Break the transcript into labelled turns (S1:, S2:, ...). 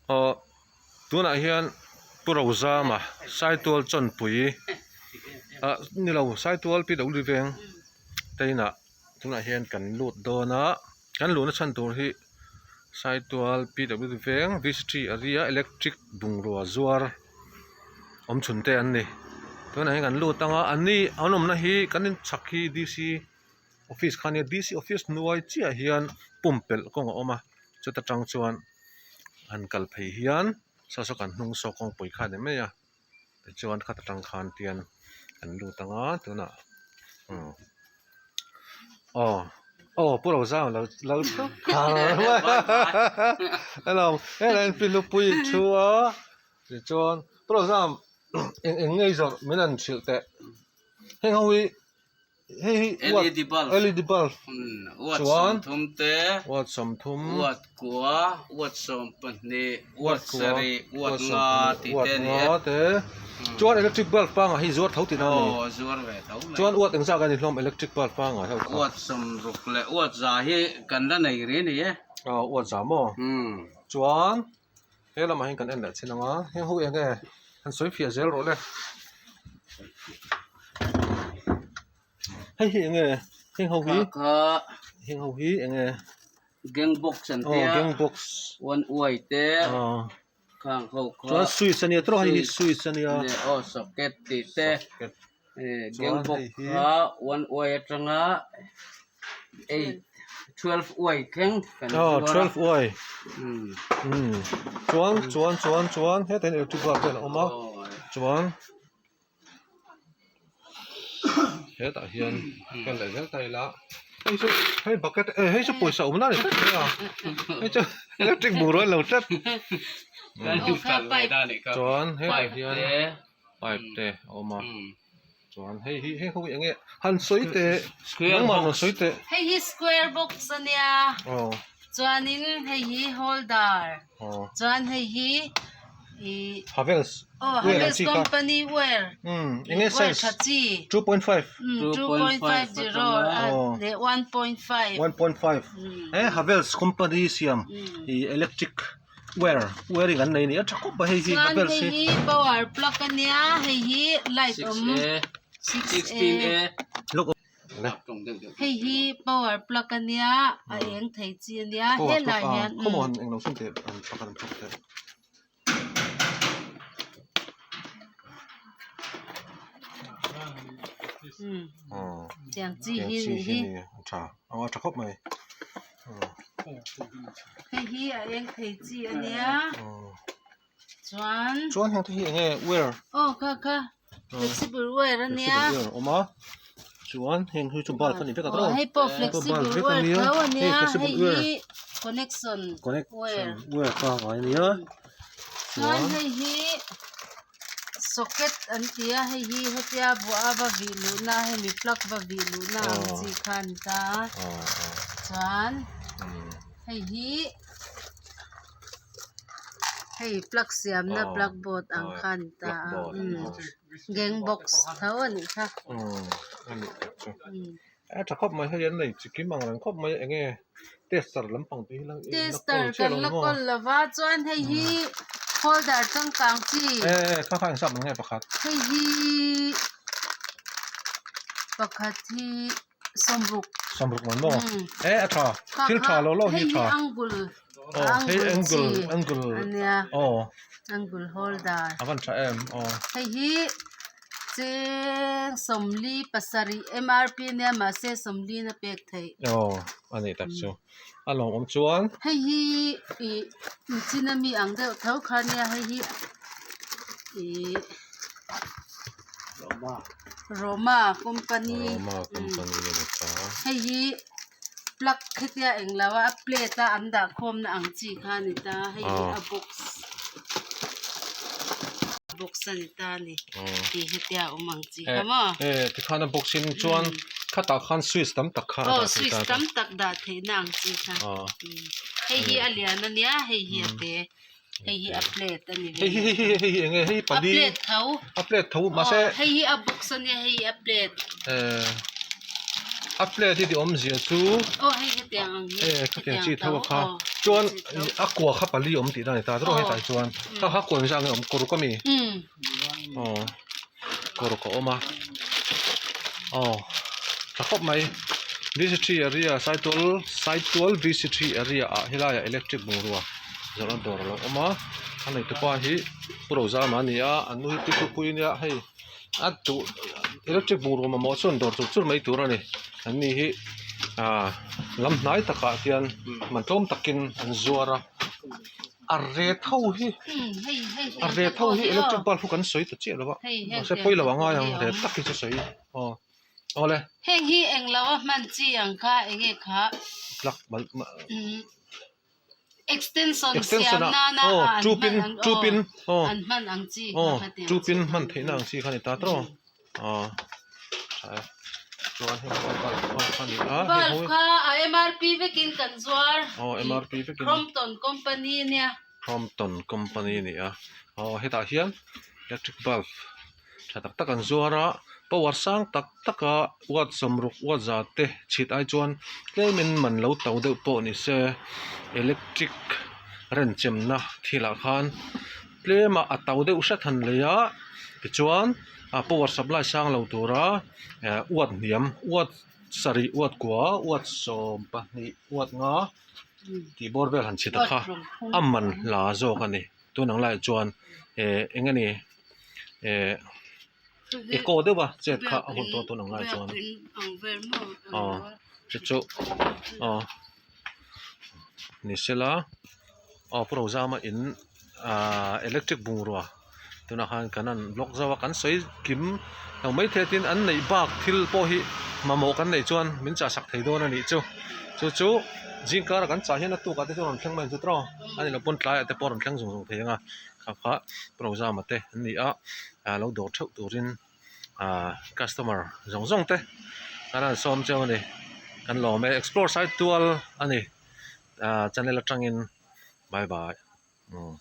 S1: Aw tunah hian Pu Rozama Saitual Chawnpui ah ni lo Saitual Pi Doli veng te inah tunah hian kan lut dawn a kan luhna chhan tur hi Saitual Pi Doli veng V C area electric bungrua zuar awm chhun te an ni tunah hian kan lut ang a an ni an awmna hi kan inchhak hi D C office kha ania D C office hnuai chiah hian pumpelh kawng a awm a chuta tang chuan han kal phei hian saw saw kan hnung saw kawngpui kha a ni mai a tichuan khata tang khan tian an lut ang a tunah umm aw aw pu Rozang lo lo chhuak thar hello helai an pi hlupui thu a tichuan pu Rozang eng eng nge i zawrh min han hrilh teh heng ho hi. Hei hi watt
S2: LED bulb
S1: LED bulb
S2: watt
S1: chuan
S2: 30 te
S1: watt 30
S2: watt kua watt 12
S1: watt
S2: watt sarih watt
S1: watt
S2: nga
S1: 20
S2: tih
S1: watt
S2: te a ni
S1: nga
S2: e
S1: te chuan electric bulb pangah hi zuar tho tihna a ni
S2: aw zuar ve tho mai
S1: chuan watt engzah ka ni hlawm electric bulb pangah hian kha
S2: watt 60 leh watt za hi kan la nei ri a ni e
S1: aw watt za maw chuan he lamah hian kan en leh chin ang a heng ho eng nge han sawi fiah zel rawh le hei hi eng nge heng ho hi heng ho hi eng nge
S2: gang box an tia
S1: gang box
S2: one uai te khang ho kha
S1: chuan switch ania tawh hei hi switch ania
S2: aw socket tih te Gang box kha one uai atanga eight twelve uai thleng kan zuar a.
S1: Twelve uai chuan chuan chuan chuan hetah hian electric bulb vel a awm a chuan hetah hian kal leh zel ta ila hei chu hei bucket eh hei chu pawisa awmna a ni tlat mai a hei chu electric bungrua a ni lo tlat chuan hetah hian. pipe te a awm a chuan hei hi heng ho hi eng nge han sawi teh nangmah rawn sawi teh.
S3: Hei hi square box a nia chuanin hei hi holder chuan hei hi ih
S1: Havels
S3: aw Havels company wire
S1: eng nge
S3: wire tha chi
S1: 2.5
S3: 2.50 leh 1.5
S1: 1.5 he Havels company siam ih electric Wire wiring an nei a ni a tha khawp a hei hi
S3: Chuan
S1: bel
S3: hei
S1: hi
S3: hi power plug a nia hei hi light awm 6 A
S1: lawk
S3: hei hi power plug a nia a eng thei chi a nia
S1: power plug
S3: helai
S1: a
S3: hian
S1: khawmaw han englo sin teh an plug an plug teh
S3: tiang chi
S1: tiang
S3: hi
S1: chi
S3: ni
S1: hi
S3: hi
S1: ni a tha aw a tha khawp mai.
S3: Hei hi a eng thei chi a nia chuan
S1: chuan heng te hi eng nge wire
S3: aw kha kha flexible wire a nia
S1: flexible wire a awm a chuan heng hi chu bulb a ni vek a
S3: aw hei pawh flexible wire tho a nia hei hi connection
S1: connection wire pangngai a nia
S3: chuan hei hi socket an ti a hei hi hetia buah a va vih luhna hemi plug va vih luhna ang chi kha a ni ta a chuan hei hi hei plug siamna plug board ang kha a ni ta a gang box tho a nih kha.
S1: A tha khawp mai hei an nei chi kim ang reng khawp mai eng nge tester lampang te hi la
S3: tester kan la kawl lo va chuan hei hi folder changkang chi
S1: e kha kha engzat nge pakhat
S3: hei hi pakhat hi sawmruk
S1: sawmruk man maw e a tha thil tha lo lo hi tha
S3: hei hi angle
S1: aw hei angle angle
S3: ania
S1: aw
S3: angle holder
S1: a van tha em aw
S3: hei hi Cheng sawmli pasarih MRP nia mahse sawmli na pek theih.
S1: Aw a nih tak chu a lawmawm chuan.
S3: Hei hi ih chin ami ang deuh tho kha nia hei hi ih Roma company
S1: Roma company a ni ta.
S3: Hei hi plug hetia englo a plate a an dah khawm na ang chi kha a ni ta hei hi a box box a ni ta a ni tih hetia a awm ang chi kha maw
S1: e tikhan a box in chuan khatah khan switch tam tak kha a
S3: aw
S1: dah theih
S3: switch
S1: ta
S3: tam tak dah theih na ang chi kha hei hi a lian a nia hei hi a te hei hi a plate a ni
S1: hei hi hei hi hei hi eng nge hei
S3: a
S1: pali
S3: plate tho
S1: a plate tho mahse
S3: hei hi a box a nia hei hi a plate
S1: eh. A plate hi tih awmzia chu
S3: Aw hei hetiang ang hi
S1: e khatiang chi tho a kha chuan a kua kha pali awm tih na a ni ta tawh hetah chuan kha kha kua engzah nge awm kawruk a mi aw kawruk a awm a aw tha khawp mai V_C area Saitual Saitual V_C area ah helaiah electric bungrua zawrhna dawr a lo awm a a neitupa hi Pu Rozama a ni a an nu hi Pi Thupui nia hei. A duh electric bungrua mamawh chuan dawr chur chur mai tur a ni an ni hi ah lam hnai takah hian man tlawm takin an zuar a a ret ho hi a ret ho hi electric bulb hi kan sawi ta chiah lo a mahse pawi lo a ngai ang ret tak hi chu sawi aw awle.
S3: Heng hi englo a hman chi ang kha enge kha
S1: plug
S3: Extension
S1: Extension
S3: siam
S1: ah
S3: nana
S1: aw
S3: an
S1: two
S3: hman
S1: pin
S3: ang
S1: two
S3: aw
S1: pin aw
S3: an hman ang chi kha
S1: aw
S3: khatiang
S1: two
S3: chi
S1: pin
S3: kha
S1: hman
S3: ni
S1: theihna ang chi kha ni ta tawh aw tha e chuan heng hi bulb ho kha ni a heng
S3: Bulb
S1: ho hi
S3: kha a MRP vekin kan zuar
S1: aw MRP vekin
S3: Crompton company nia
S1: Crompton company a ni a aw hetah hian electric bulb tha tak tak an zuar a power sang tak tak a watt sawmruk watt za te chhit ai chuan tlemin man lo to deuh pawh ni se electric renchemna thilah khan tlema a to deuh hret han lei a tichuan a power supply sang lo tura eh watt hniam watt sarih watt kua watt 12 watt nga tih bawr vel han chhit a kha a man hla zawk a ni tun ang laiah chuan eh eng nge ni. Eh eco deuh a chet kha a hun tawh tun ang lai chuan aw chu chu aw ni sela aw pu Rozama in ah electric bungrua tunah khan kan han block zauh a kan sawi kim lo maithei a tin an neih bak thil pawh hi mamawh kan neih chuan min chah sak thei dawn a nih chu chu chu zingkar a kan chah hian a tukah te chuan rawn thleng mai ang chu tawh a ni loh pawn tlaiah te pawh rawn thleng zung zung thei ang a. Kha kha Rozama te an ni a ah lo dawr theuh turin ah customer zawng zawng te an han sawm cheu a ni kan lawm e explore side tual a ni ah channel atangin bye bye umm.